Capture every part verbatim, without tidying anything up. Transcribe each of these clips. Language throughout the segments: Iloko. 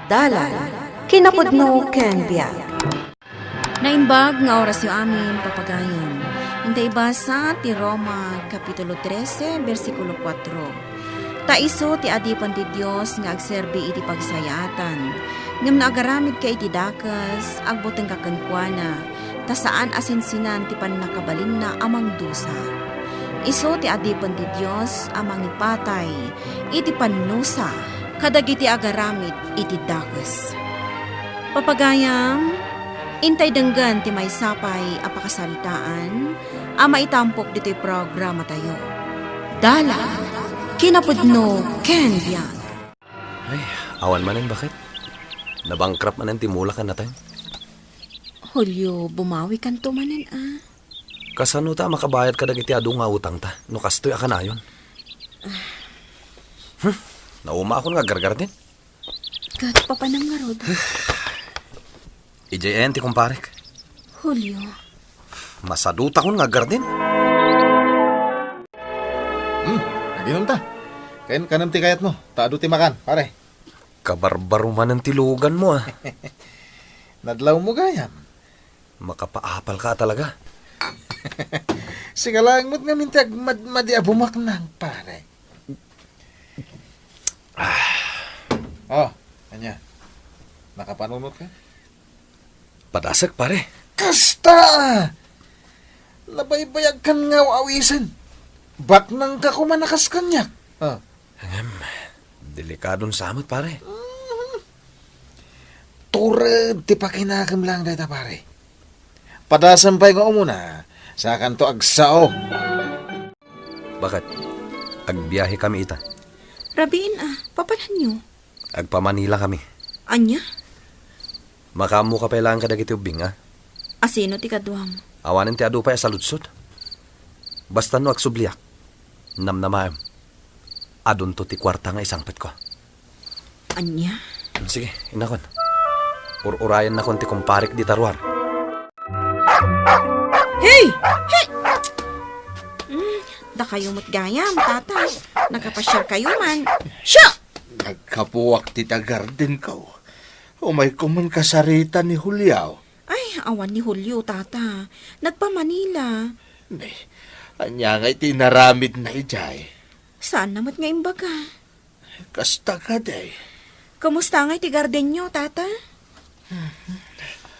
Dalan, kinapudno ken biag. Naimbag nga orasyo amin, papagayam. Inta ibasa ti Roma, Kapitulo trese, bersikulo kuatro. Ta isu ti adipen ti Dios nga agserbi iti pagsayaatan, ngem no agaramidka iti dakes, agbutengka kenkuana, ta saan a sinsinan ti pannakabalinna a mangdusa. Isu ti adipen ti Dios a mangipatay iti pannusa kadagiti agaramid iti dakes. Papagayam, intay denggen ti maysa pay a pakasaritaan a maitampok ditoy programatayo. Dalan, kinapudno ken biag. Ay, awan manen, baket. Nabangkrap manen ti mula kan nateng. Julio, bumawikanto manen, a. Kasano ta makabayad kadagiti adu nga utangta no kastoy a kanayon? Hmm? Naumaakon nga aggargardin. Ket papanam ngarud? Idiay ayan ti kumparek. Julio. Masadutakon nga agardin. Hmm, aginom ta. Ken kanem ti kayatmo, ta adu ti makan, pare. Kabarbaro manen ti luganmo, a. Nadlawmo gayam. Makapaapalka a talaga. Sika laeng met ngamin ti agmadmadi a bumaknang, pare. Ah. Oh, ania? Nakapanunotka? Padasek, pare. Kasta! Nabaybayagkan nga aw-awisen. Baknangka koma a kas kaniak. Ah. Ngem, delikadon sa met, pare. Mhm. Tured ti pakinakem laeng dayta, pare. Padasem pay nga umuna, sakanto agsao. Baket, agbiahekami ita. Rabiin a, papananyo? Agpamanilakami. Ania? Makaammoka pay laeng kadagiti ubbing, a? Asino ti kaduam? Awanen ti adu pay a saludsod. Basta no agsubliak, namnamaem. Adunto ti kuarta nga isangpetko. Ania? Sige, innakon. Ur-urayennakon ti kumparek dita ruar. Hey! Hey! Mm, dakayo met gayam, tata. Nagkapasiarkayo man. Siya! Nagkapuak ti tagardenko. Umayko man kasarita ni Julio. Ay, awan ni Julio, tata. Nagpamanila. Ne, ania ngay ti inaramidna idiay? Saanna met nga imbaga? Kasta kadi. Kumusta ngay ti gardenyo, tata?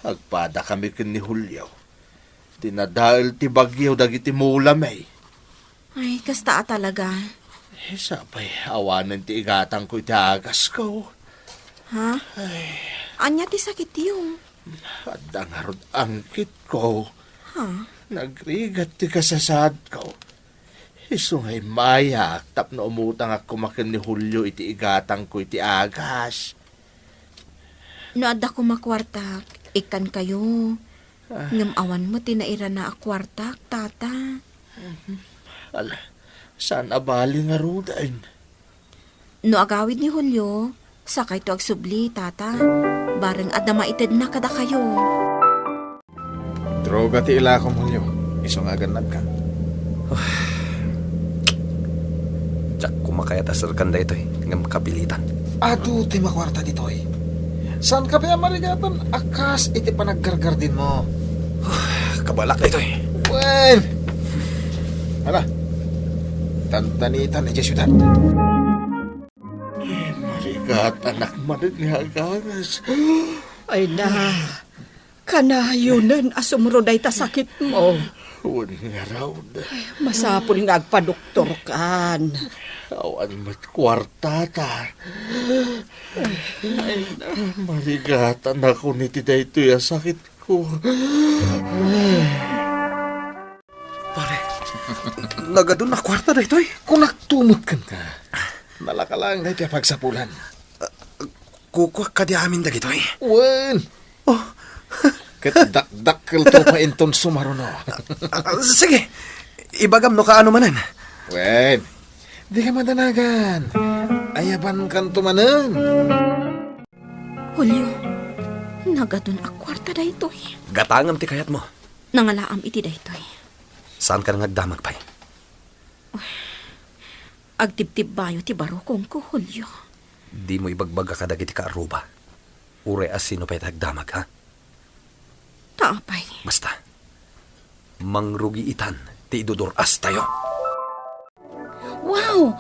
Agpadakami ken ni Julio. Dinadael ti bagyo dagiti mulami. Ay, kasta a talaga. Eh, sapay, awanen ti igatangko iti agasko. Ha? Ay. Ania ti sakityo? Adda ngarud angkitko. Ha? Nagrigat ti kasasaadko. Isu nga immayak tapno umutangak koma ken ni Julio iti igatangko iti agas. No adda koma kuartak, ikkankayo. Ah. Ngem awan met ti nairana a kuartak, tata. Ala, saan a bali ngaruden? No agawid ni Julio, sakayto agsubli, tata. Bareng adda maitedna kadakayo. Droga ti ilakom, Julio. Isu nga agannadka. Diak koma kayat a serkan daytoy, ngem kapilitan. Adu ti makuarta ditoy. Saanka pay a marigatan a kas iti panaggargardinmo. Kabalak daytoy. Wen! Ala, tantanitan idiay siudad. Marigatanak manen nga agangas. Ay na, kanayonen a sumro dayta sakitmo. Wen ngarud. Masapul nga agpadoktorkan. Awan met kuartata. Ay na. Marigatanakon iti daytoy a sakitko. Pare, nagadun a kuarta daytoy. Kunak tumot kenka. Nalaka laeng daytoy a pagsapulan. Kukuak kadi amin dagitoy? Wen. Oh. Ket dakdakkelto pay inton sumaruno. Ah, sige. Ibagam no kaano manen. Wen. Dika madanagan. Ayabankanto manen. Julio, nagadun a kuarta daytoy. Gatangem ti kayatmo. Nangalaam iti daytoy. Saanka nga agdamag pay? Agtibtibbayo ti barukongko, Julio. Dimo ibagbaga kadagiti kaarruba. Uray a sino pay ti agdamag, ha? Ta apay? Basta, mangrugiitan ti idudur-astayo. Wow!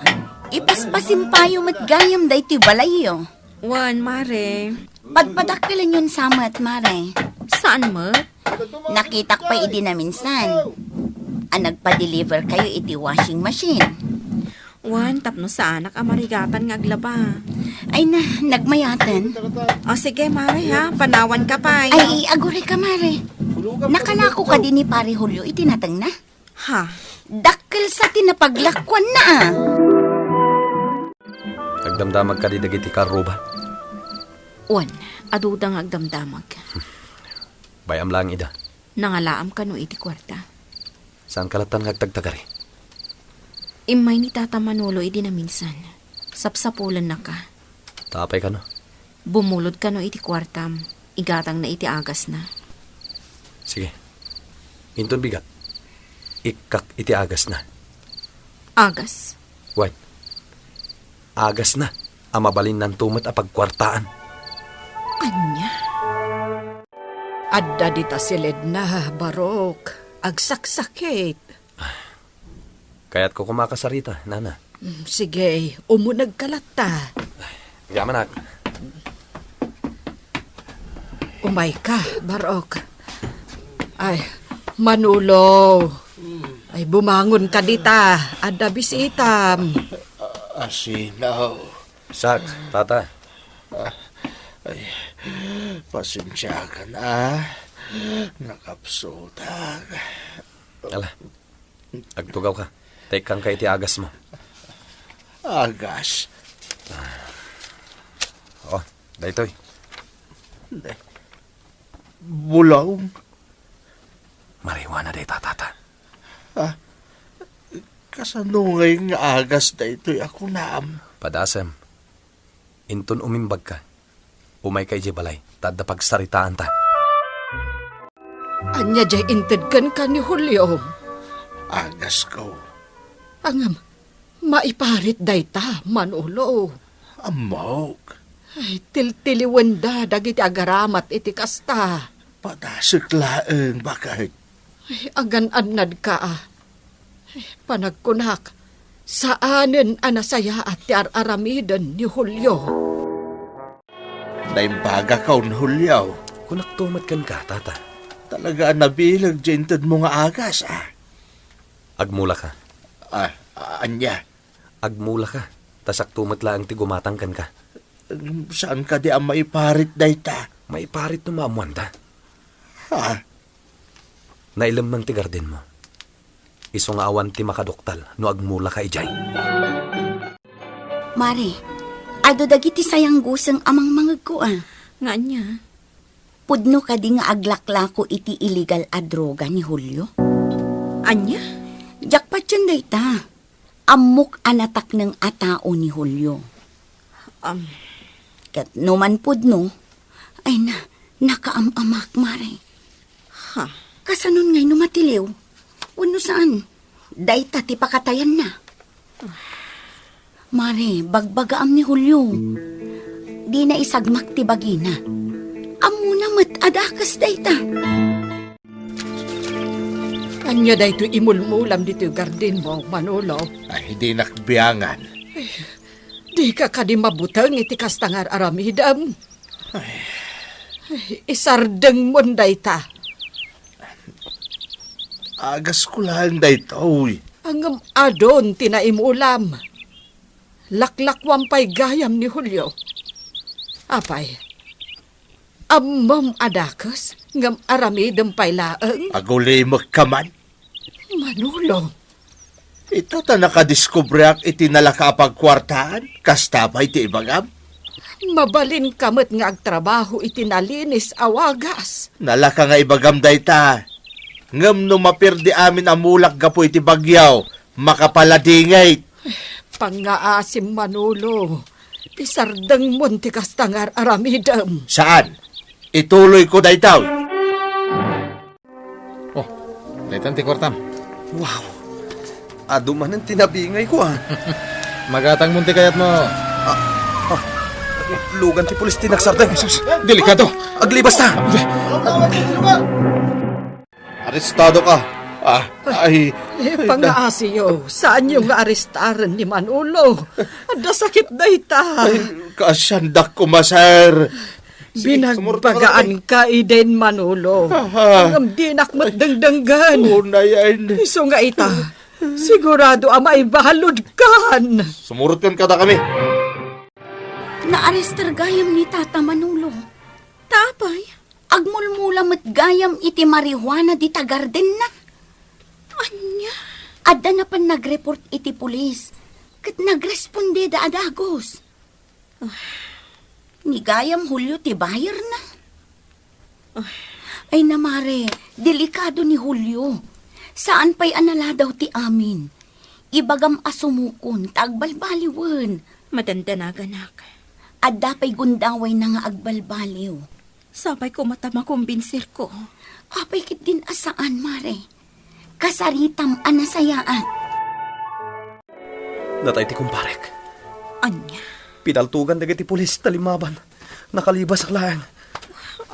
Ipaspasimpayo met gayam daytoy balayyo. Wen, Mare. Padpadakkelenyon sa met, Mare. Saan met? Nakitak pay idi naminsan a nagpa-deliver kayo iti washing machine. Wen, tapno saanak a marigatan nga aglaba. Ay na, nagmayaten. O sige, Mare, ha? Panawan ka pay. Ay, aguray ka, Mare. Nakalako kadi ni Pare Julio iti natengna? Ha? Dakkel sa ti napaglakuanna, a. Agdamdamag kadi dagiti karruba? Wen, aduda nga agdamdamag. Bay-am laeng ida. Nangalaam kano iti kuarta? Saan ka lattan nga agtagtagari? Immay ni Tata Manolo idi naminsan. Sapsapulennaka. Ta apay kano? Bumulod kano iti kuartam, igatangna iti agasna. Sige. Inton bigat, ikkak iti agasna. Agas? Wen, agasna a mabalinnanto met a pagkuartaan. Ania? Adda dita siledna, Barok. Agsaksakit. Kayatko koma a kasarita, nana. Mm, sige, umunegka latta. Yamanak. Umayka, Barok. Ay, Manolo. Ay, bumangonka dita. Adda bisitam. Asinaw. Sak, tata. Ay, pasensiakan, a. Nakapsutak. Ala, agtugawka. Ta ikkanka iti agasmo. Agas? O, daytoy. Bulong? Marijuana dayta, tata. Ha? Kasano ngay nga agas daytoy a kunam? Padasem. Inton umimbagka, umayka idiay balay, ta adda pagsaritaanta. Ania diay inted kenka ni Julio? Agasko. Ngem, maiparit dayta, Manolo. Ammok. Ay, tiltiliwenda dagiti agaramat iti kasta. Padasek laeng, baket. Ay, agan-annadka, a. Ay, panagkunak, saanen a nasayaat ti ar-aramiden ni Julio. Naimbagakon, Julio. Kunakto met kenka, tata. Talaga a nabileg diay intedmo nga agas, a. Agmulaka. A, ania? Agmulaka, ta sakto met laeng ti gumatang kenka. Saan kadi a maiparit dayta? Maiparit no maammoanda. Ha? Nailemmeng ti gardenmo. Isu nga awan ti makaduktal no agmulaka idiay. Mare, adu dagiti sayangguseng a mangmangegko, a. Nga ania? Pudno kadi nga aglaklako iti illegal a droga ni Julio? Ania? Diak patien dayta. Ammok a natakneng a tao ni Julio. Am. Ket no man pudno, ay na, nakaam-amak, Mare. Ha? Kasanon ngay no matiliw? Wenno saan? Dayta ti pakatayanna. Mare, bagbagaam ni Julio. Dina isagmak ti bagina. Ammona met a dakes dayta. Ania daytoy imulmulam ditoy gardenmo, Manolo? Ay, dinak biangan. Dika kadi mabuteng iti kasta nga ar-aramidem? Ay. Ay, isardengmon dayta. Agasko laeng daytoy. Ngem adun ti naimulam. Laklakuam pay gayam ni Julio. Apay, ammom a dakes, ngem aramidem pay laeng? Agulimekka man. Manolo. Ita ta nakadiskubriak iti nalaka a pagkuartaan, kasta pay ti ibagam? Mabalinka met nga agtrabaho iti nalinis a wagas. Nalaka nga ibagam dayta. Ngem no mapirdi amin a mulak gapu iti bagyo, makapaladingit. Pangngaasim, Manolo. Isardengmon ti kasta nga ar-aramidem. Saan? Ituloyko daytoy. Oh, daytan ti kuartam. Wow! Adu manen ti nabingayko, a. Magatangmon ti kayatmo. A, a, Lugan ti pulis ti nagsardeng. Sus, delikado. Aglibasta. Arestado ka. Ah, ay, Eh, pangaasiyo, saanyo nga arestaren ni Manolo. Adda sakit dayta. Ay, kaasiandak koma, sir. Sige, sumurot ka na. Binagbagaan ka idin Manolo. Aha. Ngem dinak met dengdenggen. Unay, ay, n- Isu nga ita, sigurado a maibalud kan. Sumurot kan kadakami. Naarester gayam ni Tata Manolo. Ta apay? Agmulmula met gayam iti marijuana dita gardenna. Ania? Adda napan nagreport iti pulis, ket nagrespondeda a dagus. Ah. Ni gayam Julio ti bayarna. Ah. Ay, namare, delikado ni Julio. Saan pay a naladaw ti amin. Ibagam a sumukon ta agbalbaliwen. Madandanaganak. Adda pay gundawayna nga agbalbaliw. Sapay koma ta makombinsirko. Apay ketdin a saan, mare? Kasaritam a nasayaat. Natay ti kumparek. Ania? Pinaltugan dagiti pulis ta limmaban. Nakalibas laeng.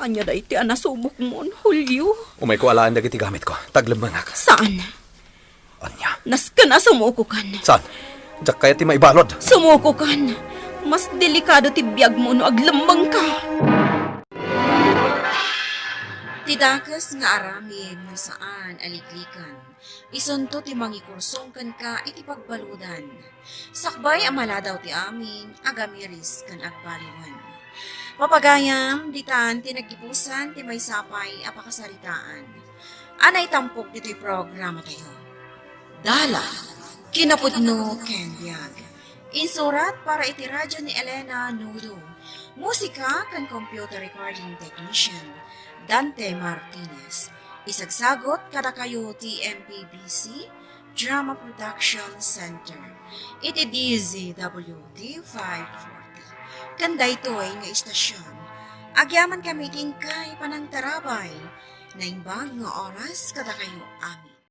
Ania dayta a nasubokmon, Julio? Umayko alaen dagiti gamitko. Taglemmengak. Saan? Ania? Nasken a sumukokan. Saan? Diak kayat ti maibalud. Sumukokan. Mas delikado ti biagmo no aglemmengka. Ti dakes nga aramid nga saan a liklikan, isunto ti mangikursong kenka iti pagbaludan. Sakbay a maladaw ti amin, agamiris ken agbaliwen. Mapagayam, ditan ti naggibusan ti maysa pay a pakasaritaan a naitampok ditoy programatayo. Dalan, kinapudno ken biag. Insurat para iti radyo ni Elena Nudo. Musika ken computer recording technician, Dante Martinez. Isagsagot kadakayo ti M P B C Drama Production Center iti D Z W T five forty. Ken daytoy nga istasyon, agyamankami ti inkay panangtarabay. Naimbag nga oras kadakayo amin.